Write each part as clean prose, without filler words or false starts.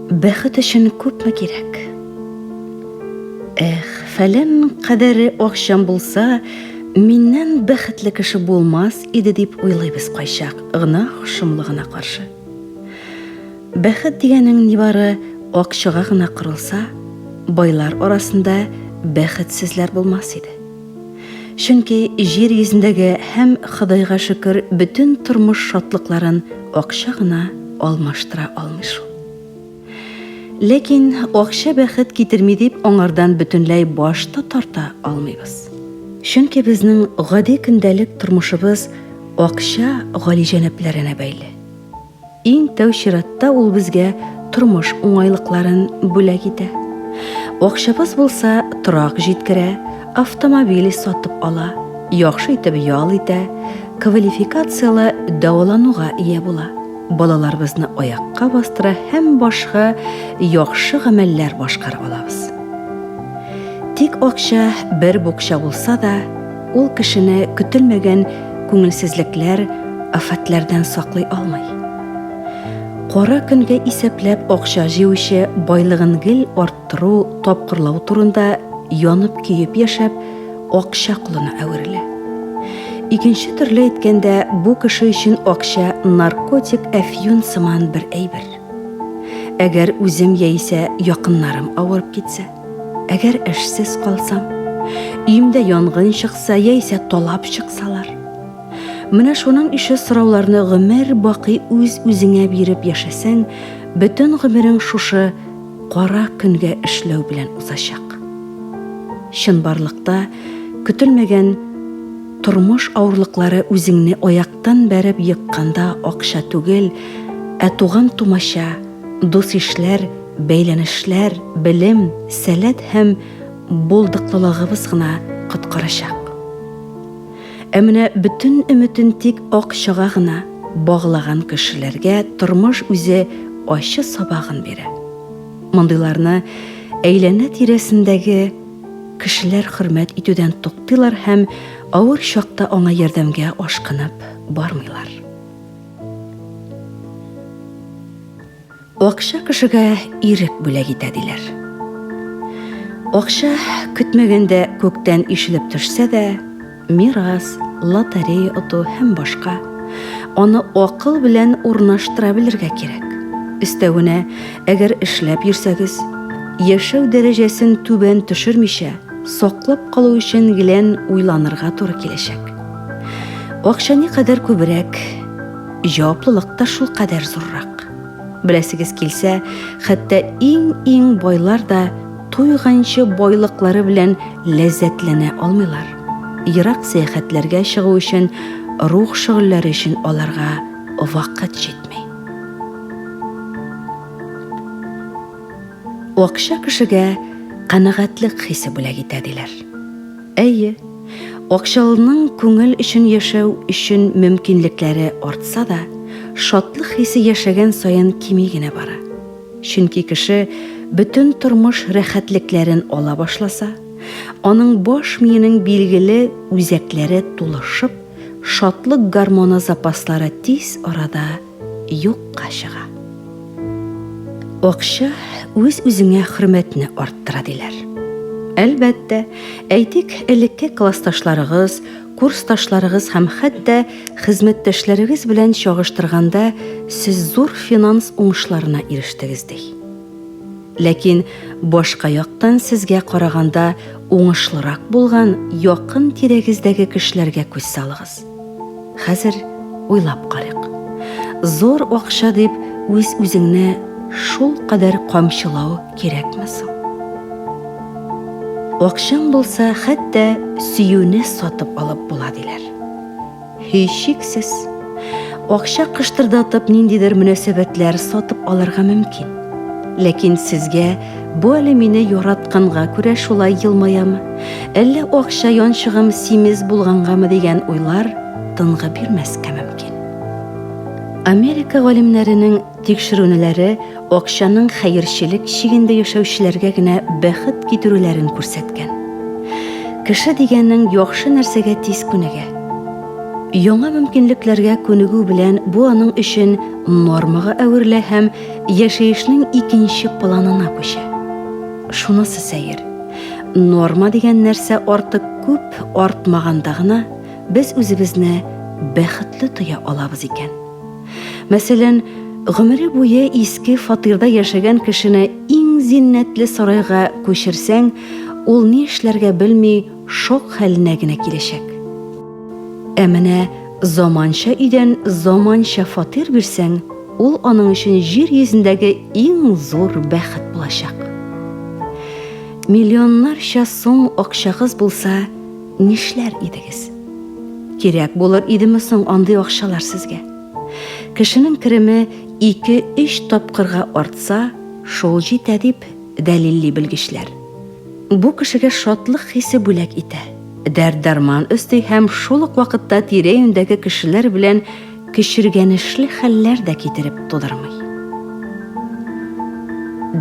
Бәхет өчен күпме кирәк? Эх, фәлән кадәре акчам булса, миннән бәхетле кеше булмас иде дип уйлыйбыз кайчак гөнаһ шомлыгына каршы. Бәхет дигәнең нибары акчага гына корылса, байлар арасында бәхетсезләр булмас иде. Чөнки җир йөзендәге һәм, Ходайга шөкер, бөтен тормыш шатлыкларын акча гына алмаштыра алмый шул. Ләкин акча бәхет китерми дип аңардан бөтенләй баш та тарта алмыйбыз. Чөнки безнең гади көндәлек тормышыбыз акча галиҗәнапләренә бәйле. Иң тәү чиратта ул безгә тормыш уңайлыкларын бүләк итә. Акчабыз булса, торак җиткерә, автомобиль сатып ала, яхшы итеп ял итә, квалификацияле дәвалануга ия була, балаларыбызны аякка бастыра һәм башка яхшы гамәлләр башкара алабыз. Тик акча бер букча булса да, Ул кешене көтелмәгән күңелсезлекләр, афәтләрдән саклый алмый. Кара көнгә исәпләп акча җыючы байлыгын гел арттыру, тапкырлау турында янып-көеп яшәп, акча колына әверелә. Икенче төрле әйткәндә, бу кеше өчен акча наркотик әфьюн сыман бер әйбер. Әгәр үзем яисә якыннарым авырып китсә? Әгәр эшсез калсам, өемдә янгын чыкса яисә талап чыксалар? Менә шуның ише сорауларны гомер бакый үз-үзеңә биреп яшәсәң, бөтен гомерең шушы кара көнгә эшләү белән узачак. Чынбарлыкта көтелмәгән тормыш авырлыклары үзеңне аяктан бәреп екканда акча түгел, ә туган-тумача, дус-ишләр, Бәйләнешләр, белем, сәләт һәм булдыклылыгыбыз гына коткарачак. Ә менә бөтен өметен тик акчага гына баглаган кешеләргә тормыш үзе ачы сабагын бирә. Мондыйларны әйләнә-тирәсендәге кешеләр хөрмәт итүдән туктыйлар һәм авыр чакта аңа ярдәмгә ашкынып бармыйлар. Акча кешегә ирек бүләк итә, диләр. Акча көтмәгәндә күктән ишелеп төшсә дә, мирас, лотерея оту һәм башка, аны акыл белән урнаштыра белергә кирәк. Өстәвенә, әгәр эшләп йөрсәгез, яшәү дәрәҗәсен түбән төшермичә, саклап калу өчен гелән уйланырга туры киләчәк. Акча никадәр күбрәк, җаваплылык та шулкадәр зуррак. Беләсегез килсә, хәтта иң-иң байлар да туйганчы байлыклары белән ләззәтләнә алмыйлар. Ерак сәяхәтләргә чыгу өчен, рух шөгыльләре өчен аларга вакыт җитми. Акча кешегә канәгатьлек хисе бүләк итә, диләр. Әйе, акчалының күңел өчен яшәү өчен мөмкинлекләре артса да, шатлык хисе яшәгән саен кими генә бара. Чөнки кеше бөтен тормыш рәхәтлекләрен ала башласа, аның баш миенең билгеле үзәкләре тулышып, шатлык гормоны запаслары тиз арада юкка чыга. Акча үз-үзеңә хөрмәтне арттыра, диләр. Әлбәттә, әйтик, элекке классташларыгыз, курсташларыгыз һәм хәтта хезмәттәшләрегез белән чагыштырганда сез зур финанс уңышларына ирештегез, ди. Ләкин башка яктан сезгә караганда уңышлырак булган якын тирәгездәге кешеләргә күз салыгыз. Хәзер уйлап карыйк. Зур акча дип үз-үзеңне шул кадәр камчылау кирәкме соң? Акчаң булса, хәтта сөюне сатып алып була диләр. Һичшиксез, акча кыштырдатып ниндидер мөнәсәбәтләр сатып алырга мөмкин. Ләкин сезгә бу әле мине яратканга күрә шулай елмаямы, әллә акча янчыгым симез булгангамы дигән уйлар тынгы бирмәскә мөмкин. Америка галимнәренең Тикшерүнеләре акчаның хәерчелек чигендә яшәүчеләргә генә бәхет китерүләрен күрсәткән. Кеше дигәнең яхшы нәрсәгә тиз күнегә. Яңа мөмкинлекләргә күнегү белән бу аның өчен нормага әверелә һәм яшәешнең икенче планына күчә. Шунысы сәер, норма дигән нәрсә артык күп артмаганда гына без үзебезне бәхетле тоя алабыз икән. Мәсәлән, гомере буе иске фатирда яшәгән кешене иң зиннәтле сарайга күчерсәң, ул ни эшләргә белми шок хәленә генә киләчәк. Ә менә заманча өйдән заманча фатир бирсәң, ул аның өчен җир йөзендәге иң зур бәхет булачак. Миллионнарча сум акчагыз булса, нишләр идегез? Кирәк булыр идеме соң андый акчалар сезгә? Кешенең кереме ике-өч тапкырга артса, шул җитә дип дәлилли белгечләр. Бу кешегә шатлык хисе бүләк итә, дәрт-дәрман өсти һәм шул ук вакытта тирә-юньдәге кешеләр белән көчергәнешле хәлләр дә китереп тудырмый.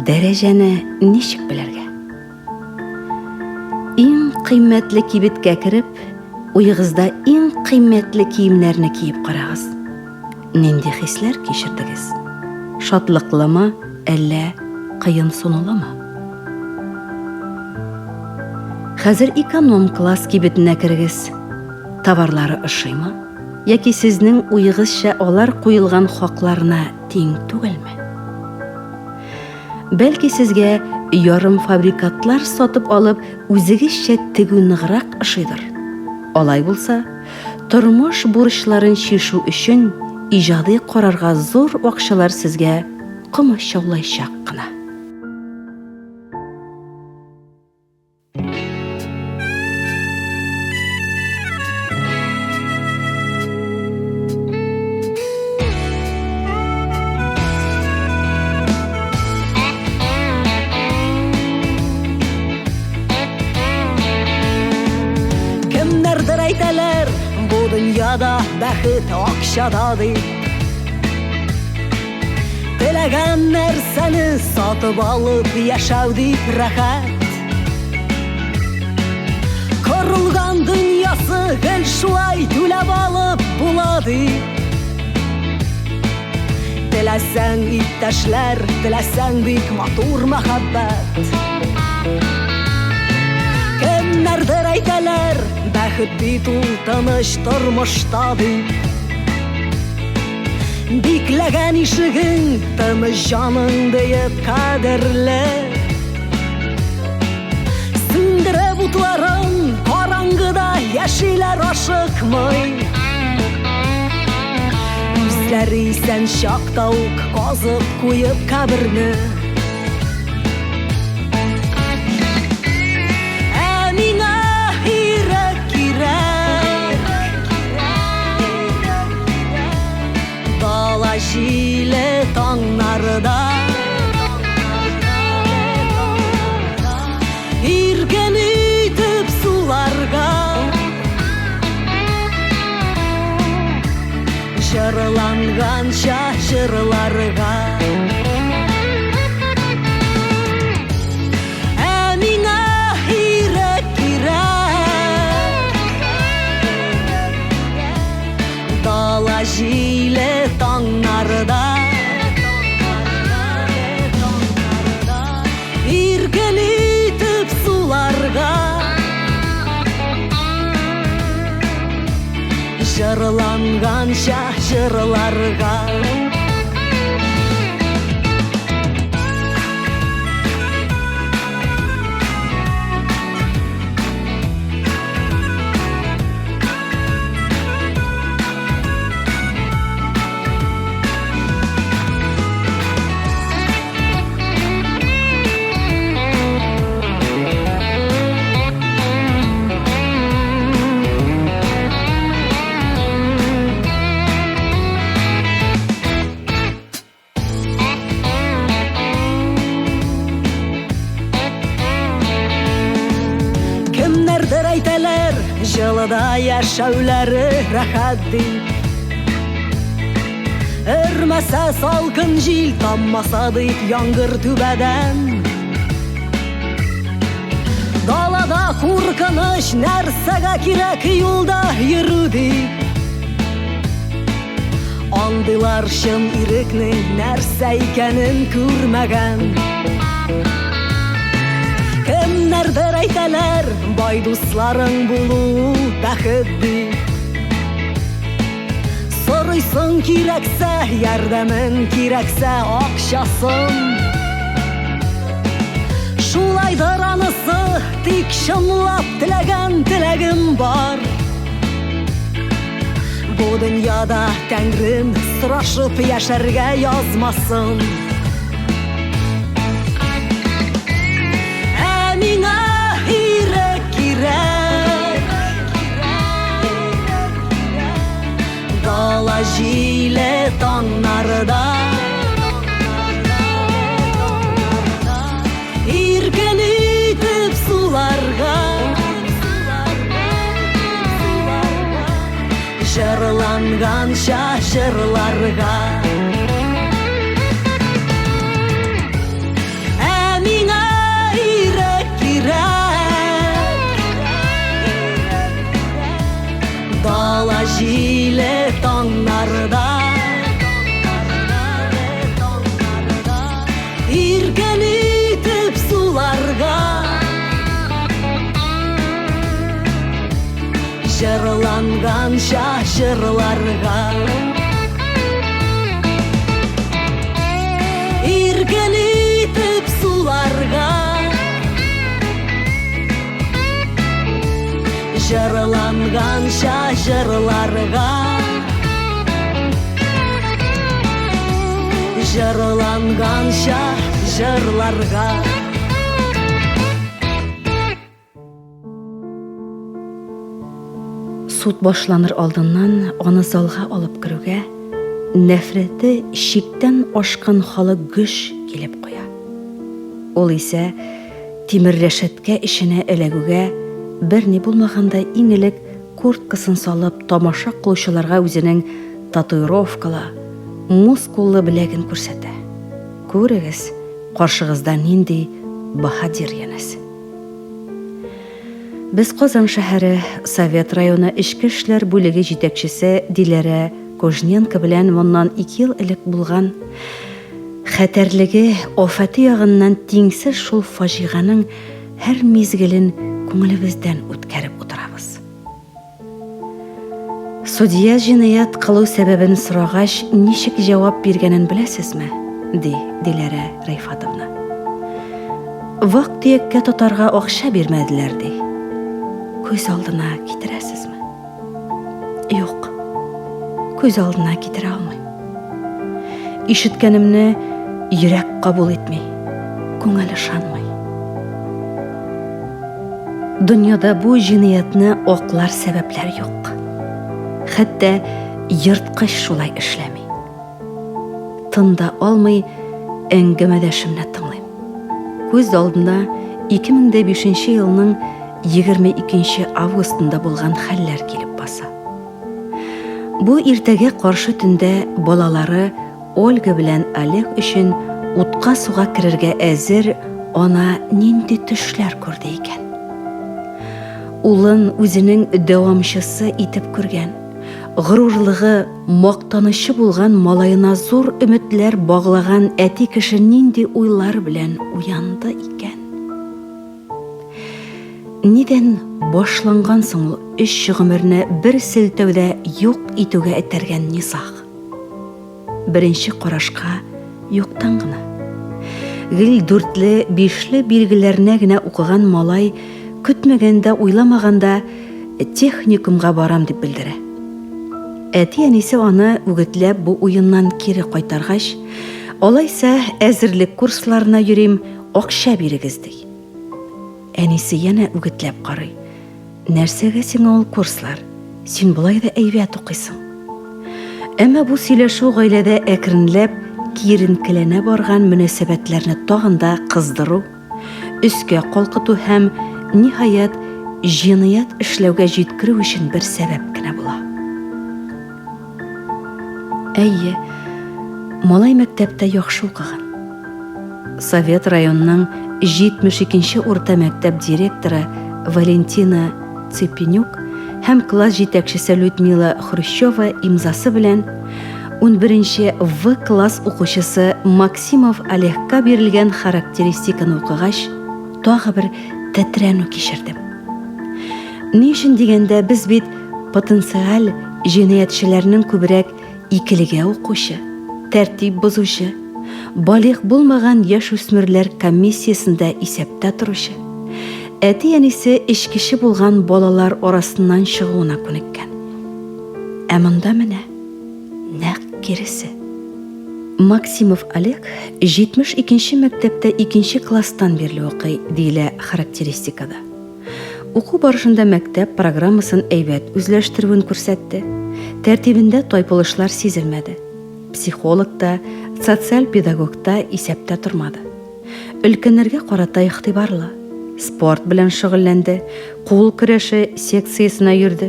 Дәрәҗәне ничек белергә? Иң кыйммәтле кибеткә кереп, уегызда иң кыйммәтле киемнәрне киеп карагыз. Нинди хисләр кичердегез? Шатлыклымы, әллә кыенсынулымы? Хәзер эконом класс кибетенә керегез. Товарлары ошыймы? Яки сезнең уегызча алар куелган хакларына тиң түгелме? Бәлки сезгә ярымфабрикатлар сатып алып, үзегезчә тегү ныграк ошыйдыр? Алай булса, Тормыш бурычларын чишү өчен иҗади карарга зур акчалар сезгә комачаулайчак кына. Кемнәрдер әйтәләр, бу дөньяда бәхет акчада дип. Теләгән нәрсәне сатып алып яшәү дип рәхәт. Корылган дөньясы гел шулай түләп алып була дип. Теләсәң иптәшләр, теләсәң бик матур мәхәббәт. Кемнәрдер әйтәләр, бәхет бит ул тыныч тормышта дип. Бикләгән ишегең, тыныч җаның диеп кадерле. Сүндереп утларын, караңгыда яшиләр ашыкмый. Үзләре исән чакта ук казып куеп каберне. Ә миңа ирек кирәк. Дала җиле таңнарда. Иркен итеп суларга. Җырланганча җырларга. Ә миңа ирек кирәк. Дала җиле таңнарда. Иркен итеп суларга. Җырланганча җырларга. Кемнәрдер әйтәләр, җылыда яшәүләре рәхәт дип. Өрмәсә салкын җил, таммаса дип яңгыр түбәдән. Далада куркыныч нәрсәгә кирәк юлда йөрү дип. Андыйлар чын ирекнең нәрсә икәнен күрмәгән. Кемнәрдер әйтәләр, бай дусларың булу бәхет дип. Сорыйсың кирәксә, ярдәмен кирәксә, акчасын. Шулайдыр анысы, тик чынлап теләгән теләгем бар. Бу дөньяда тәңрем сорашып яшәргә язмасын. Ә миңа ирек кирәк. Дала җиле таңнарда. Иркен итеп суларга. Җырланганча җырларга. Ә миңа ирек кирәк. Дала җиле таңнарда. Иркен итеп суларга. Җырланганча җырларга. Иркен итеп суларга. Җырланганча җырларга. Җырланганча җырларга. Суд башланыр алдыннан аны залга алып керүгә, нәфрәте чиктән ашкан халык гөж килеп куя. Ул исә тимер рәшәткә эченә эләгүгә, берни булмагандай иң элек курткасын салып тамаша кылучыларга үзенең татуировкалы, мускуллы беләген күрсәтә. Күрегез, каршыгызда нинди баһадир янәсе. Без Казан шәһәре, Совет районы эчке эшләр бүлеге җитәкчесе Диләрә Кожненко белән моннан ике ел элек булган хәтәрлеге, афәте ягыннан тиңсез шул фаҗиганең һәр мизгелен күңелебездән үткәреп утырабыз. Судья җинаять кылу сәбәбен сорагач, ничек җавап биргәнен беләсезме? ди Диләрә Рәйфатовна. Вак-төяккә тотарга акча бирмәделәр, ди. Күз алдына китерәсезме? Юк, күз алдына китерә алмыйм. Ишеткәнемне йөрәк кабул итми, күңел ышанмый. Дөньяда бу җинаятьне аклар сәбәпләр юк. Хәтта ерткыч шулай эшләми. Тын да алмый әңгәмәдәшемне тыңлыйм. Күз алдында 2005 елның 22 августында булган хәлләр килеп баса. Бу иртәгә каршы төндә балалары Ольга белән Олег өчен утка-суга керергә әзер ана нинди төшләр күрде икән? Улын үзенең дәвамчысы итеп күргән, горурлыгы, мактанычы булган малаена зур өметләр баглаган әти кеше нинди уйлар белән уянды икән? Нидән башланган соң ул өч гомерне бер селтәүдә юк итүгә этәргән низаг? Беренче карашка юктан гына. Гел дүртле, бишле билгеләренә генә укыган малай көтмәгәндә, уйламаганда техникумга барам дип белдерә. Әти-әнисе аны үгетләп бу уеннан кире кайтаргач, алайса әзерлек курсларына йөрим, акча бирегез ди. Әнисе янә үгетләп карый. Нәрсәгә сиңа ул курслар? Син болай да әйбәт укыйсың. Әмма бу сөйләшү гаиләдә әкренләп киеренкеләнә барган мөнәсәбәтләрне тагын да кыздыру, өскә калкыту һәм, ниһаять, җинаять эшләүгә җиткерү өчен бер сәбәп кенә була. Әйе, малай мәктәптә яхшы укыган. Совет районының 72 нче урта мәктәп директоры Валентина Цепенюк һәм класс җитәкчесе Людмила Хрущева имзасы белән Унберенче В класс укучысы Максимов Олегка бирелгән характеристиканы укыгач, тагы бер тетрәнү кичердем. Ни өчен дигәндә, без бит потенциаль җинаятьчеләрнең күбрәк икелегә укучы, тәртип бозучы, балигъ булмаган яшүсмерләр комиссиясендә исәптә торучы, әти-әнисе эчкече булган балалар арасыннан чыгуына күнеккән. Ә монда менә нәкъ киресе. Максимов Олег 72 нче мәктәптә икенче класстан бирле укый, диелә характеристикада. Уку барышында мәктәп программасын әйбәт үзләштерүен күрсәтте. Тәртибендә тайпылышлар сизелмәде. Психолог та, социаль педагог та исәптә тормады. Өлкәннәргә карата игътибарлы. Спорт белән шөгыльләнде, кул көрәше секциясенә йөрде.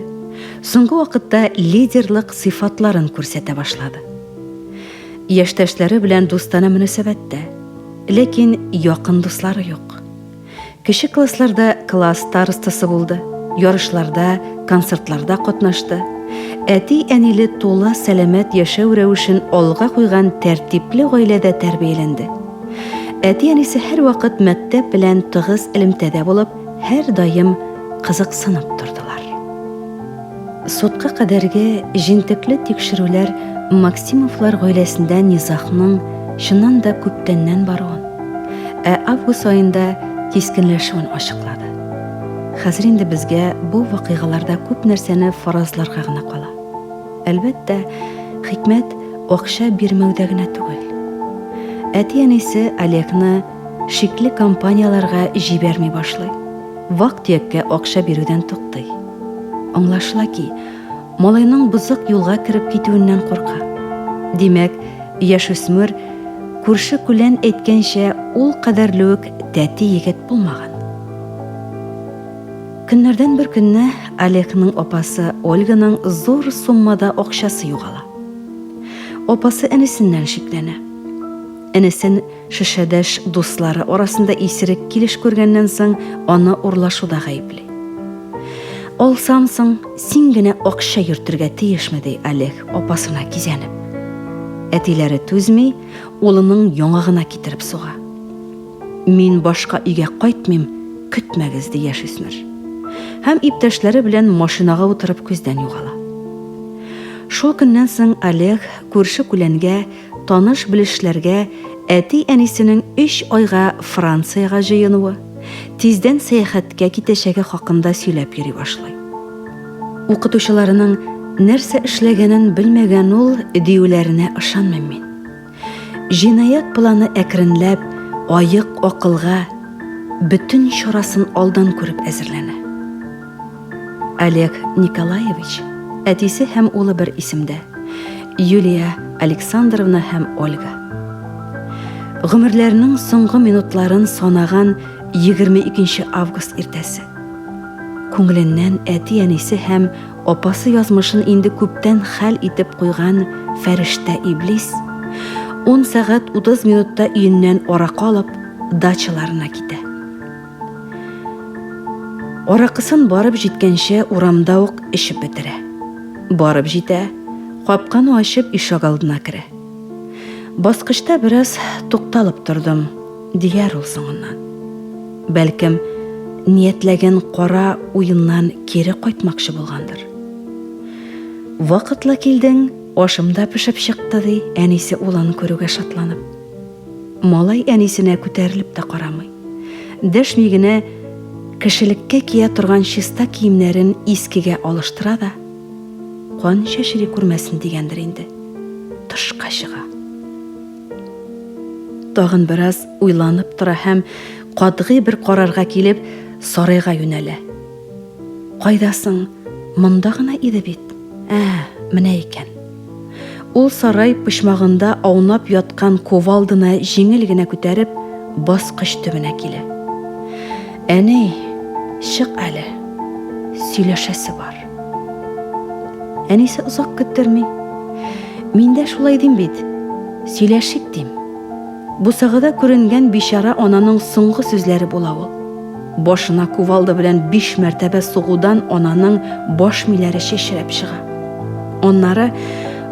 Соңгы вакытта лидерлык сыйфатларын күрсәтә башлады. Яшьтәшләре белән дустанә мөнәсәбәттә. Ләкин якын дуслары юк. Кече классларда класс старостасы булды, ярышларда, концертларда катнашты. Әти-әниле тулы сәламәт яшәү рәвешен алга куйган тәртипле гаиләдә тәрбияләнде. Әти-әнисе һәрвакыт мәктәп белән тыгыз элемтәдә булып, һәрдаим кызыксынып тордылар. Судка кадәрге җентекле тикшерүләр Максимовлар гаиләсендә низагның чыннан да күптәннән баруын, ә август аенда кискенләшүен ачыклады. Хәзер инде безгә бу вакыйгаларда күп нәрсәне фаразларга гына кала. Әлбәттә, хикмәт акча бирмәүдә генә түгел. Әти-әнисе Олегны шикле компанияләргә җибәрми башлый. Вак-төяккә акча бирүдән туктый. Аңлашыла ки, малайның бозык юлга кереп китүеннән курка. Димәк, яшүсмер, күрше-күлән әйткәнчә, ул кадәрле үк тәти егет булмаган. Көннәрдән бер көнне Олегның апасы Ольганың зур суммада акчасы югала. Апасы энесеннән шикләнә. Энесен Шешәдәш дуслары арасында исерек килеш күргәннән соң, аны урлашуда гаепли. Алсам соң, син генә акча йөртергә тиешме, ди Олег, апасына кизәнеп. Әтиләре түзми, улының яңагына китереп суга. Мин башка өйгә кайтмыйм, көтмәгез, ди яшүсмер. Һәм иптәшләре белән машинага утырып күздән югала. Шул көннән соң Олег күрше-күләнгә таныш-белешләргә әти-әнисенең өч айга Франциягә җыенуы, тиздән сәяхәткә китәчәге хакында сөйләп йөри башлый. Укытучыларының нәрсә эшләгәнен белмәгән ул диюләренә ышанмыйм мин. Җинаять планы әкренләп аек акылга, бөтен чарасын алдан күреп әзерләнә. Олег Николаевич, әтисе һәм улы бер исемдә, Юлия Александровна һәм Ольга. Гомерләренең соңгы минутларын санаган 22 август иртәсе. Күңеленнән әти-әнисе һәм апасы язмышын инде күптән хәл итеп куйган фәрештә иблис, 10 сәгать 30 минутта өеннән аракы алып, дачаларына китә. Аракысын барып җиткәнче урамда ук эчеп бетерә. Барып җитә, капканы ачып ишегалдына керә. Баскычта бераз тукталып тордым, дияр ул соңыннан. Бәлкем, ниятләгән кара уеннан кире кайтмакчы булгандыр. Вакытлы килдең, ашым да пешеп чыкты, ди әнисе улын күрүгә шатланып. Малай әнисенә күтәрелеп тә карамый. Дәшми генә кешелеккә кия торган чиста киемнәрен искегә алыштыра да, кан чәчри күрмәсен дигәндер инде, тышка чыга. Тагын бераз уйланып тора һәм катгый бер карарга килеп, сарайга юнәлә. Кайда соң? Монда гына иде бит. Ә, менә икән. Ул сарай почмагында аунап яткан кувалданы җиңел генә күтәреп, баскыч төбенә килә. Әни, чык әле, сөйләшәсе бар. Әнисе озак көттерми. Мин дә шулай дим бит. Сөйләшик дим. Бусагада күренгән бичара ананың соңгы сүзләре була ул. Башына кувалда белән биш мәртәбә сугудан ананың баш миләре чәчрәп чыга. Аннары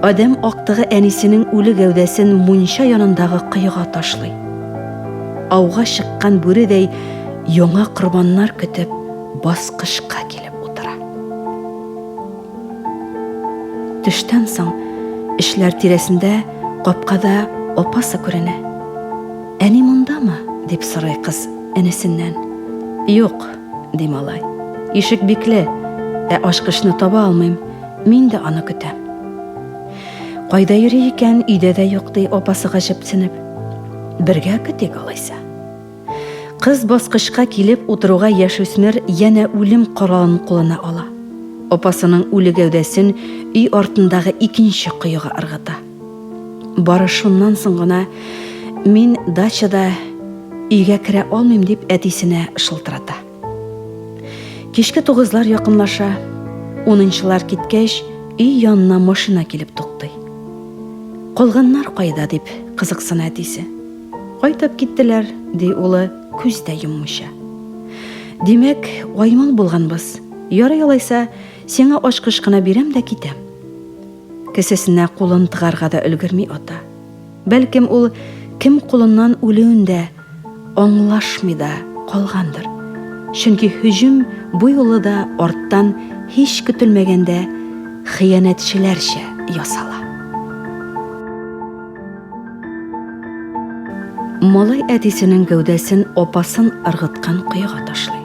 Адәм актыгы әнисенең үле гәүдәсен мунча янындагы коега ташлый. Ауга чыккан бүредәй яңа корбаннар көтеп, баскычка килеп утыра. Төштән соң эшләр тирәсендә капкада апасы күренә. Әни мондамы? дип сорый кыз энесеннән. Юк, ди малай. Ишек бикле, ә ачкычны таба алмыйм. Мин дә аны көтәм. Кайда йөри икән, өйдә дә юк, ди апасы гаҗәпсенеп. Бергә көтик алайса. Кыз баскычка килеп утыруга яшүсмер янә үлем коралын кулына ала. Апасының үле гәүдәсен өй артындагы икенче коега ыргыта. Бары шуннан соң гына мин дачада өйгә керә алмыйм дип әтисенә шылтырата. Кичке тугызлар якынлаша. Унынчылар киткәч, өй янына машина килеп туктый. Калганнар кайда дип кызыксына әтисе. Кайтып киттеләр, ди улы, күз дә йоммыйча. Димәк, аймыл булганбыз. Ярый алайса, сиңа ачкыч кына бирәм дә китәм. Кесәсенә кулын тыгарга да өлгерми ата. Бәлкем, ул кем кулыннан үлүен дә аңлашмый да калгандыр. Чөнки һөҗүм бу юлы да арттан һич көтелмәгәндә хыянәтчеләрчә ясала. Малай әтисенең гәүдәсен апасын ыргыткан коега ташлый.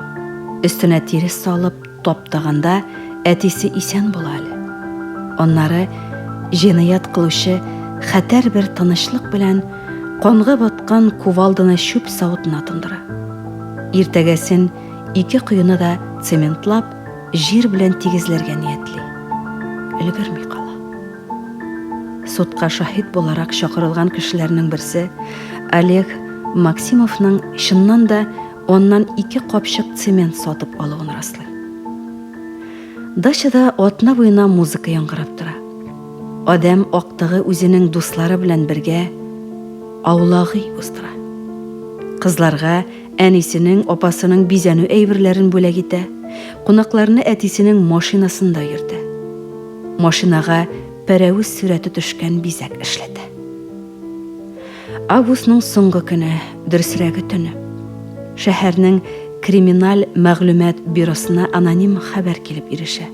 Өстенә тирес салып, Таптаганда әтисе исән була әле. Аннары җинаять кылучы хәтәр бер тынычлык белән канга баткан кувалданы чүп савытына тондыра. Иртәгәсен ике коены да цементлап, җир белән тигезләргә ниятли. Өлгерми кала. Судка шаһит буларак чакырылган кешеләрнең берсе Олег Максимовның чыннан да Аннан ике капчык цемент сатып алуын раслый. Дачада атна буена музыка яңгырап тора. Адәм актыгы үзенең дуслары белән бергә аулагый уздыра. Кызларга әнисенең, апасының бизәнү әйберләрен бүләк итә, кунакларны әтисенең машинасында йөртә. Машинага пәрәвез сурәте төшкән бизәк эшләтә. Августның соңгы көне, дөресрәге төне. Шәһәрнең криминаль мәгълүмат бюросына аноним хәбәр килеп ирешә.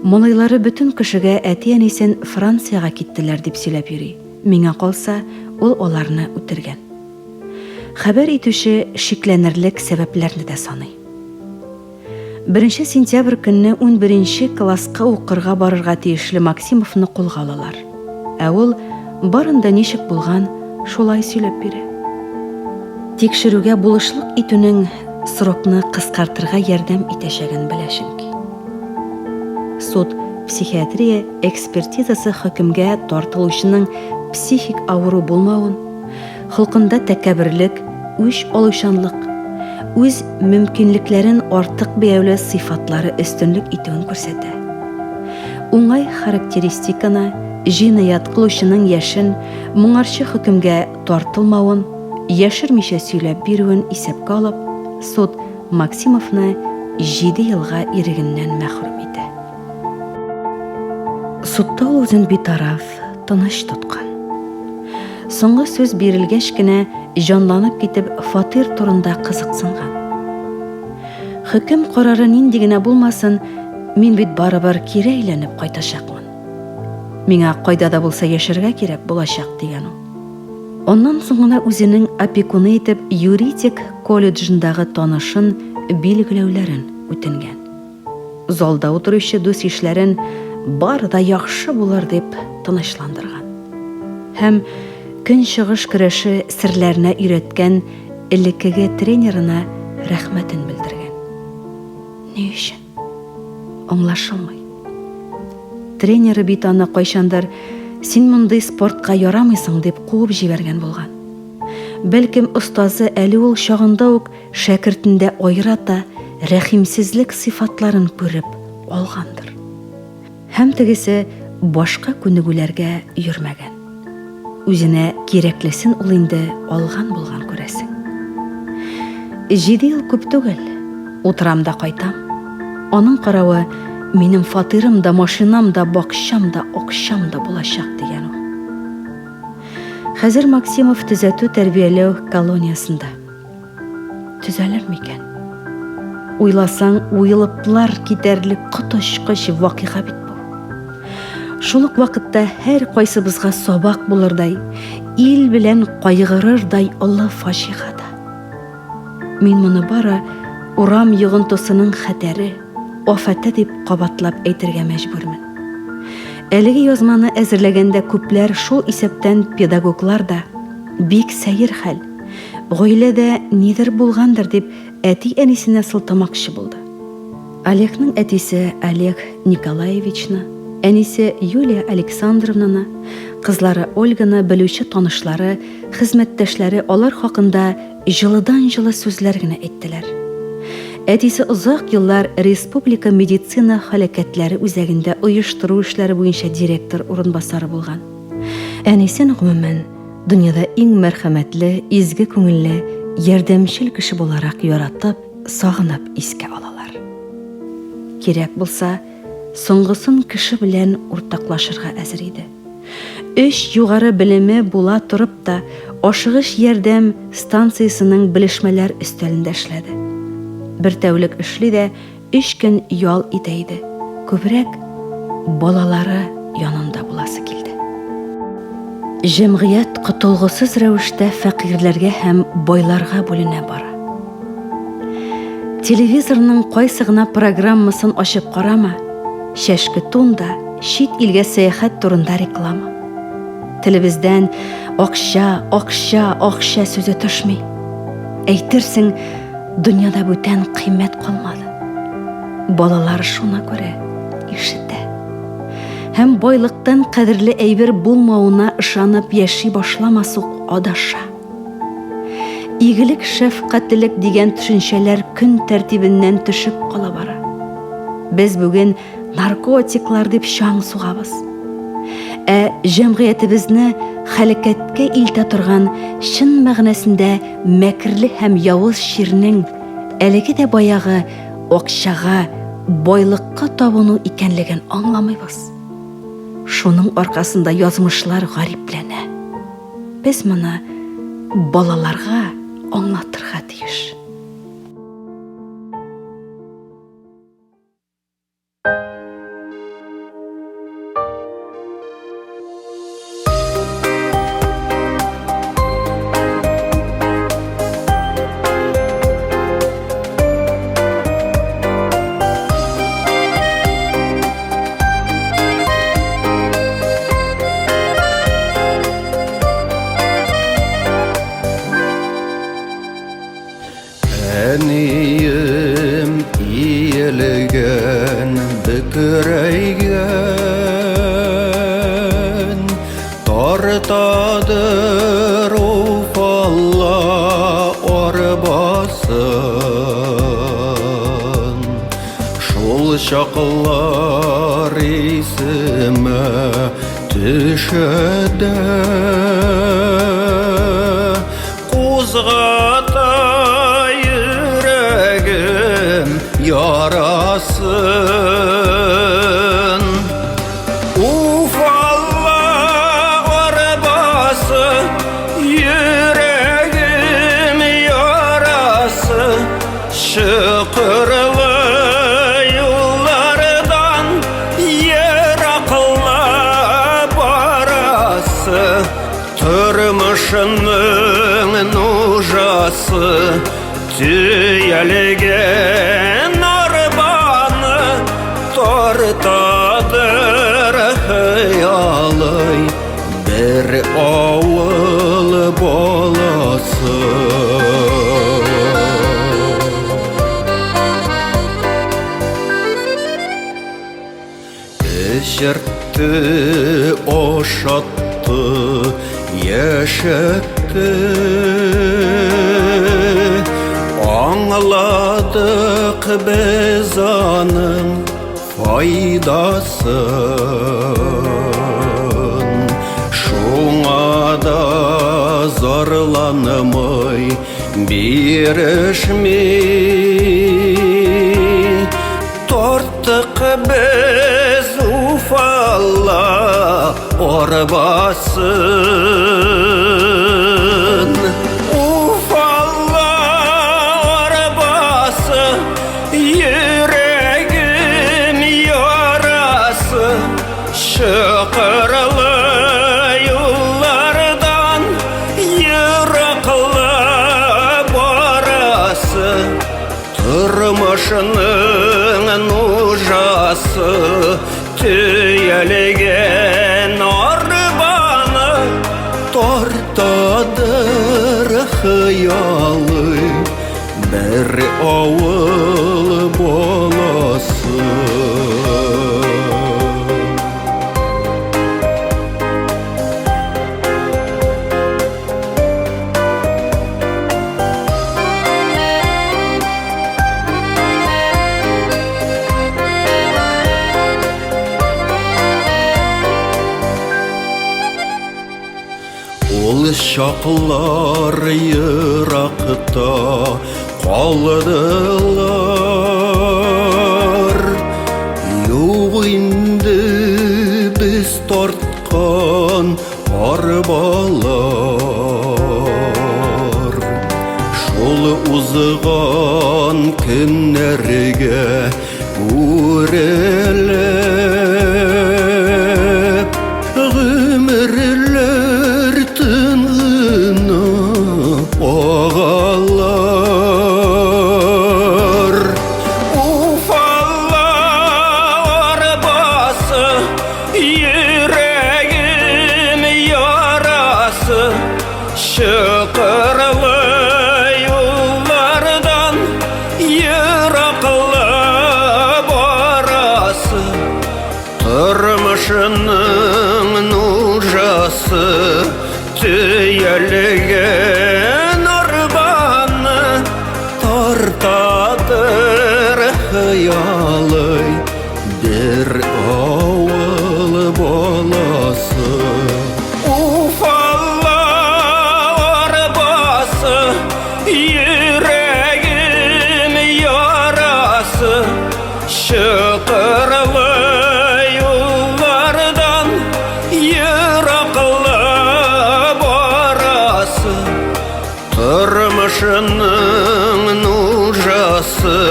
Малайлары бөтен кешегә әти-әнисен Франциягә киттеләр дип сөйләп йөри, миңа калса, ул аларны үтергән. Хәбәр итүче шикләнерлек сәбәпләрне дә саный. Беренче сентябрь көнне унберенче класска укырга барырга тиешле Максимовны кулга алалар. Ә ул барын да ничек булган, шулай сөйләп бирә. Тикшерүгә булышлык итүнең срокны кыскартырга ярдәм итәчәген белә чөнки. Суд психиатрия экспертизасы хөкемгә тартылучының психик авыру булмавын, Холкында тәкәбберлек, үч алучанлык, үз мөмкинлекләрен артык бәяләү сыйфатлары өстенлек итүен күрсәтә. Уңай характеристиканы, җинаять кылучының яшен, моңарчы хөкемгә тартылмавын, яшермичә сөйләп бирүен исәпкә алып, суд Максимовны җиде елга ирегеннән мәхрүм итә. Судта ул үзен битараф, тыныч тоткан. Соңгы сүз бирелгәч кенә җанланып китеп фатир турында кызыксынган. Хөкем карары нинди генә булмасын, мин бит барыбер кире әйләнеп кайтачакмын. Миңа кайда да булса яшәргә кирәк булачак, дигән ул. Аннан соң гына үзенең опекуны итеп юридик колледжындагы танышын билгеләүләрен үтенгән. Залда утыручы дус-ишләрен бар да яхшы булыр дип тынычландырган. Һәм Көнчыгыш көрәше серләренә өйрәткән элеккеге тренерына рәхмәтен белдергән. Ни өчен? Аңлашылмый. Тренеры бит аны кайчандыр син мондый спортка ярамыйсың дип куып җибәргән булган. Бәлкем, остазы әле ул чагында ук Шәкертендә аерата рәхимсезлек сыйфатларын күреп алгандыр. Һәм тегесе башка күнегүләргә йөрмәгән. Үзенә кирәклесен ул инде алган булган, күрәсең. Җиде ел күп түгел, утырам да кайтам. Аның каравы, Минем фатирым да, машинам да, бакчам да, акчам да булачак, дигән ул. Хәзер Максимов төзәтү-тәрбияләү колониясендә. Төзәлер микән? Уйласаң, уелыплар китәрлек коточкыч вакыйга бит бу. Шул ук вакытта һәр кайсыбызга сабак булырдай, ил белән кайгырырдай олы фаҗига да. Мин моны бары урам йогынтысының хәтәре, афәте дип кабатлап әйтергә мәҗбүрмен. Әлеге язманы әзерләгәндә күпләр, шул исәптән педагоглар да, бик сәер хәл, гаиләдә нидер булгандыр дип әти-әнисенә сылтамакчы булды. Олегның әтисе Олег Николаевичны, әнисе Юлия Александровнаны, кызлары Ольганы белүче танышлары, хезмәттәшләре алар хакында җылыдан-җылы сүзләр генә әйттеләр. Әтисе озак еллар Республика медицина һәлакәтләре үзәгендә оештыру эшләре буенча директор урынбасары булган. Әнисен, гомумән, дөньяда иң мәрхәмәтле, изге күңелле, ярдәмчел кеше буларак яратып, сагынып искә алалар. Кирәк булса, соңгысын кеше белән уртаклашырга әзер иде. Өч югары белеме була торып та, ашыгыч ярдәм станциясенең белешмәләр өстәлендә эшләде. Бер тәүлек эшли дә, өч көн ял итә иде. Күбрәк балалары янында буласы килде. Җәмгыять котылгысыз рәвештә фәкыйрьләргә һәм байларга бүленә бара. Телевизорның кайсы гына программасын ачып карама, чәшке тун да, чит илгә сәяхәт турында реклама. Телебездән акча, акча, акча сүзе төшми. Әйтерсең, дөньяда бүтән кыйммәт калмады. Балалар шуны күрә, ишетә. Һәм байлыктан кадерле әйбер булмавына ышанып яши башламас ук адаша. Игелек, шәфкатьлелек дигән төшенчәләр көн тәртибеннән төшеп кала бара. Без бүген наркотиклар дип чаң сугабыз. Ә җәмгыятебезне хәләкәткә илтә торган чын мәгънәсендә мәкерле һәм явыз чирнең әлеге дә баягы акчага, байлыкка табыну икәнлеген аңламыйбыз. Шуның аркасында язмышлар гарипләнә. Без моны балаларга аңлатырга тиеш. Әнием иелгән, бөкрәйгән, Тартадыр уфалла арбасын. Шул чаклар исемә төшә дә. Кузгата йөрәгем ярасын. Уфалла арбасы, йөрәгем ярасы, чокырлы юллардан ераклап барасы. Тормышының нужасы төялгән арбаны тартадыр хыялый бер авыл баласы. Эчертте, ашатты, яшәтте. Аңладык без аның файдасын. Шуңа да зарланмый, бирешми. Тарттык. без Уфалла арбасын. Уфалла арбасы, йөрәгем ярасы, чокырлы юллардан ераклы барасы. Тормышның нужасы төялгән арбаны тартадыр хыялы бер авыл баласы. Ул чаклар еракта калдылар. Юк инде без тарткан арбалар. Шул узган көннәргә үрелеп, гомерләр тын гына агалар. Уфалла арбасы, йөрәгем ярасы, чокырлы юллардан ераклы барасы. Тормышының нужасы төялгән арбаны тартадыр хыялый бер авыл баласы. Уфалла арбасы, йөрәгем ярасы, чокырлы юллардан ераклы барасы. Тормышының нужасы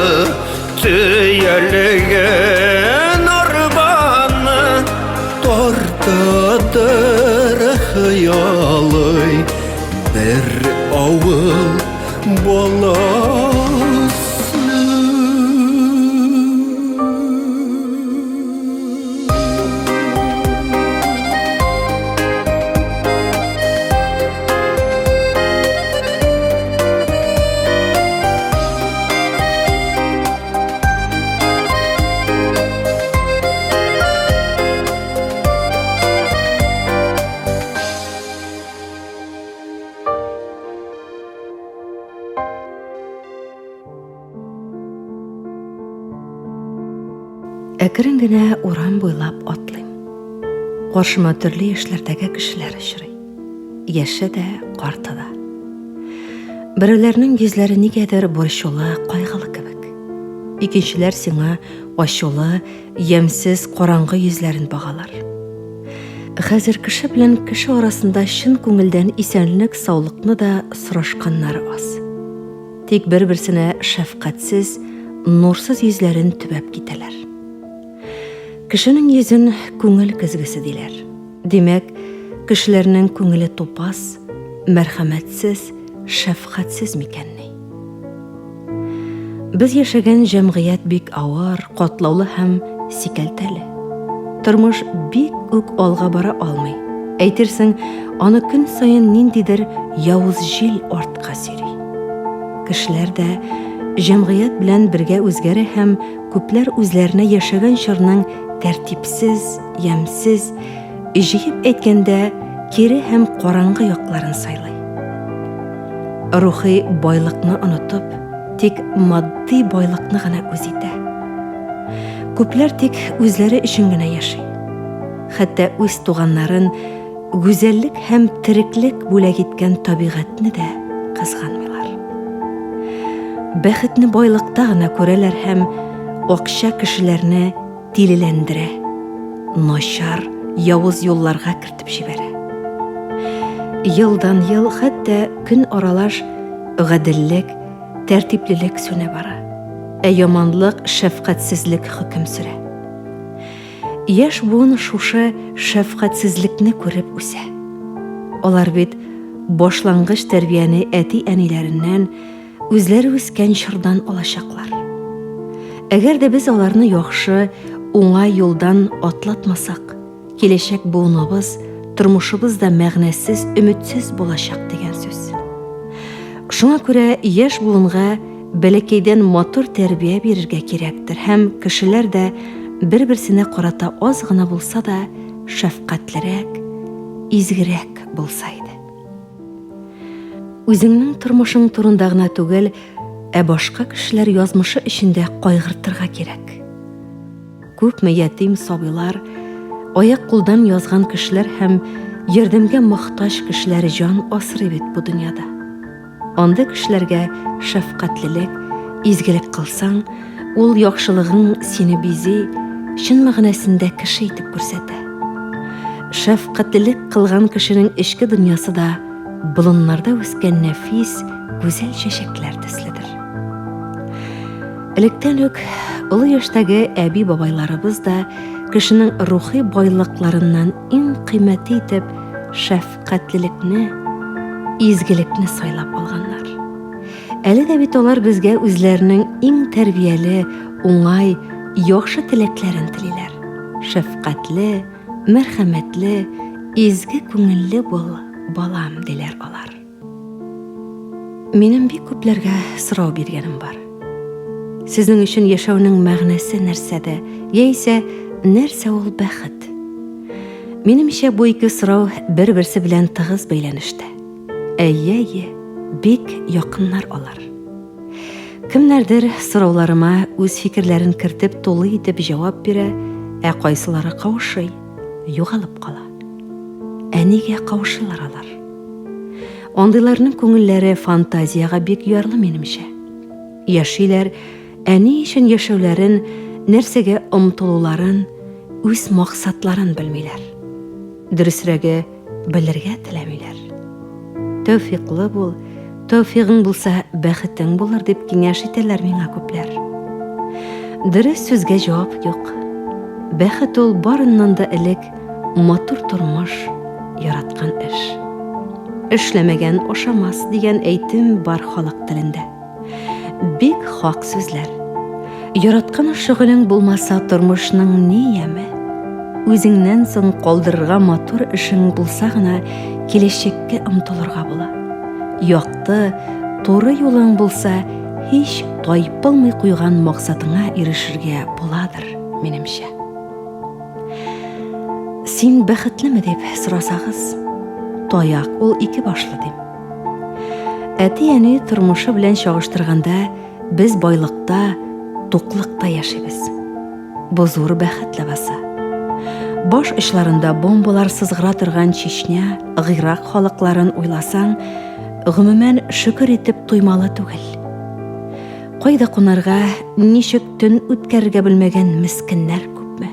төялгән арбаны тартадыр хыялый бер авыл баласы. Әкрен генә урам буйлап атлыйм. Каршыма төрле яшьләрдәге кешеләр очрый. Яше дә, карты да. Берәүләрнең йөзләре нигәдер борчулы, кайгылы кебек. Икенчеләр сиңа ачулы, ямьсез, караңгы йөзләрен багалар. Хәзер кеше белән кеше арасында чын күңелдән исәнлек-саулыкны да сорашканнары аз. Тик бер-берсенә шәфкатьсез, нурсыз йөзләрен төбәп китәләр. Кешенең йөзен күңел көзгесе диләр. Димәк, кешеләрнең күңеле тупас, мәрхәмәтсез, шәфкатьсез микәнни? Без яшәгән җәмгыять бик авыр, катлаулы һәм сикәлтәле. Тормыш бик үк алга бара алмый. Әйтерсең, аны көн саен ниндидер явыз җил артка сөйри. Кешеләр дә җәмгыять белән бергә үзгәрә һәм күпләр үзләренә яшәгән чорның тәртипсез, ямьсез, җыеп әйткәндә, кире һәм караңгы якларын сайлый. Рухи байлыкны онытып, тик матди байлыкны гына үз итә. Күпләр тик үзләре өчен генә яши. Хәтта үз туганнарын гүзәллек һәм тереклек бүләк иткән табигатьне дә кызганмыйлар. Бәхетне байлыкта гына күрәләр һәм акча кешеләрне тилеләндерә, начар, явыз юлларга кертеп җибәрә. Елдан-ел, хәтта көн аралаш гаделлек, тәртиплелек сүнә бара, ә яманлык, шәфкатьсезлек хөкем сөрә. Яшь буын шушы шәфкатьсезлекне күреп үсә. Алар бит башлангыч тәрбияне әти-әниләреннән, үзләре үскән чордан алачаклар. Әгәр дә без аларны яхшы, уңай юлдан атлатмасак, киләчәк буыныбыз, тормышыбыз да мәгънәсез, өметсез булачак дигән сүз. Шуңа күрә яшь буынга бәләкәйдән матур тәрбия бирергә кирәктер һәм кешеләр дә бер-берсенә карата аз гына булса да шәфкатьлерәк, изгерәк булса иде. Үзеңнең тормышың турында гына түгел, ә башка кешеләр язмышы өчен дә кайгыртырга кирәк. Күпме ятим сабыйлар, аяк-кулдан язган кешеләр һәм ярдәмгә мохтаҗ кешеләр җан асрый бит бу дөньяда. Андый кешеләргә шәфкатьлелек, изгелек кылсаң, ул яхшылыгың сине бизи, чын мәгънәсендә кеше итеп күрсәтә. Шәфкатьлелек кылган кешенең эчке дөньясы да болыннарда үскән нәфис, гүзәл чәчәкләр төследер. Электән үк олы яшьтәге әби-бабайларыбыз да кешенең рухи байлыкларыннан иң кыйммәте итеп шәфкатьлелекне, изгелекне сайлап алганнар. Әле дә бит алар безгә үзләренең иң тәрбияле, уңай, яхшы теләкләрен телиләр. Шәфкатьле, мәрхәмәтле, изге күңелле бул, балам, диләр алар. Минем бик күпләргә сорау биргәнем бар. Сезнең өчен яшәүнең мәгънәсе нәрсәдә, яисә нәрсә ул бәхет? Минемчә, бу ике сорау бер-берсе белән тыгыз бәйләнештә. Әйе, әйе, бик якыннар алар. Кемнәрдер сорауларыма үз фикерләрен кертеп тулы итеп җавап бирә, ә кайсылары каушый, югалып кала. Ә нигә каушыйлар алар? Андыйларның күңелләре фантазиягә бик ярлы, минемчә. Яшиләр, ә ни өчен яшәүләрен, нәрсәгә омтылуларын, үз максатларын белмиләр. Дөресрәге, белергә теләмиләр. Тәүфиклы бул, тәүфигың булса, бәхетең булыр, дип киңәш итәләр миңа күпләр. Дөрес сүзгә җавап юк. Бәхет ул барыннан да элек матур тормыш, яраткан эш. Эшләмәгән ашамас дигән әйтем бар халык телендә. Бик хак сүзләр. Яраткан шөгылең булмаса, тормышның ни яме? Үзеңнән соң калдырырга матур эшең булса гына киләчәккә омтылырга була. Якты, туры юлың булса, һич тайпылмый куйган максатыңа ирешергә буладыр, минемчә. Син бәхетлеме дип сорасагыз, таяк ул ике башлы дим. Әти-әни тормышы белән чагыштырганда, без байлыкта, туклыкта яшибез. Бу зур бәхет ләбаса. Баш очларында бомбалар сызгыра торган Чечня, Гыйрак халыкларын уйласаң, гомумән, шөкер итеп туймалы түгел. Кайда кунарга, ничек төн үткәрергә белмәгән мескеннәр күпме.